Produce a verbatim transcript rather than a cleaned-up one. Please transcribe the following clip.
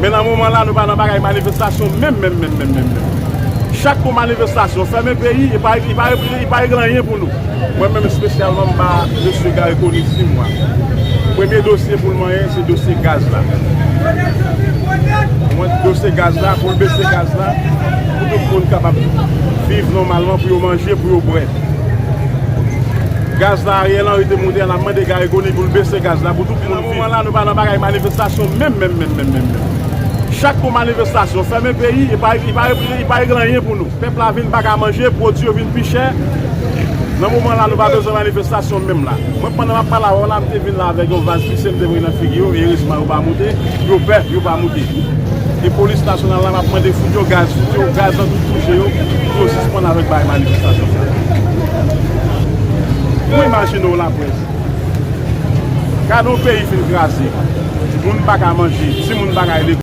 Men nan moman la, nou pa nan bagay manifestasyon menm, menm, menm, menm, menm, menm. Chak kou manifestasyon, fèmen peyi, li pa, li pa, li pa regle anyen pou nou. Mwen menm espesyalman, m ba mesye Garry Conille sis mwa. Premye dosye pou l manyen, se dosye gaz la. Mwen, dosye gaz la, pou l bese gaz la, pou tout moun kapab viv nòmalman, pou yo manje, pou yo bwè. Gaz la, Ariel Henry te monte a, n ap mande Garry Conille pou l bese gaz la, pou tout moun viv. Nan moman la, nou pa nan bagay manifestasyon menm, menm, menm, menm, menm, menm. Chak kou manifestasyon, fèmen peyi, li pa, li pa, li pa regle anyen pou nou. Pèp la vin pa ka manje, pwodui yo vin pi chè. Nan moman la, nou pa bezwen manifestasyon menm la. Mwen, pandan m ap pale avè w la, m te vin la avèk yon vaz pise, m te voye nan figi yo, erezman yo pa moute, yo pè, yo pa moute. E polis nasyonal la, m ap mande fout yo gaz, fout yo gaz nan tout bouche yo, pou yo sispann avèk bagay manifestasyon sa. Ou imajine w laprès. Gade yon peyi fin kraze. Moun pa ka manje, timoun pa ka al lekòl.